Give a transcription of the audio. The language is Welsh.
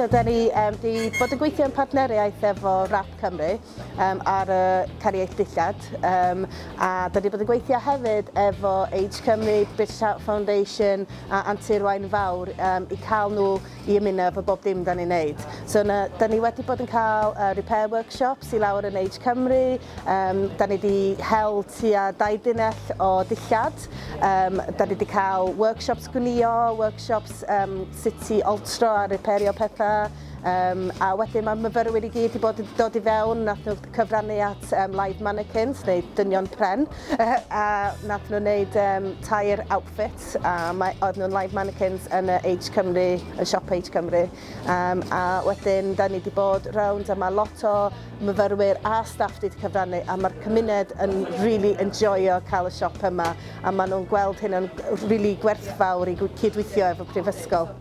So da ni di bod yn gweithio yn partneriaeth efo Wrap Cymru ar y caru eich dillad. A da ni bod yn gweithio hefyd efo Age Cymru, British Heart Foundation a Antur Waun Fawr i cael nhw i ymuno efo bob dim da ni'n neud. So na, da ni wedi bod yn cael repair workshops i lawr yn Age Cymru. Da ni wedi hel tua 2 dunnell o dillad. Da ni wedi cael workshops gwnio, workshops sut i altro a repairio pethau. A wedyn mae myfyrwyr i gyd wedi bod yn dod i fewn, nath nhw cyfrannu at live mannequins, neu dynion pren, a nath nhw wneud tair outfit, a oedd nhw'n live mannequins yn y Age Cymru, y siop Age Cymru. A wedyn, da ni wedi bod rownd, a mae lot o myfyrwyr a staff wedi cyfrannu, a mae'r cymuned yn really enjoyo cael y siop yma, a maen nhw'n gweld hyn yn really gwerthfawr i cydweithio efo prifysgol.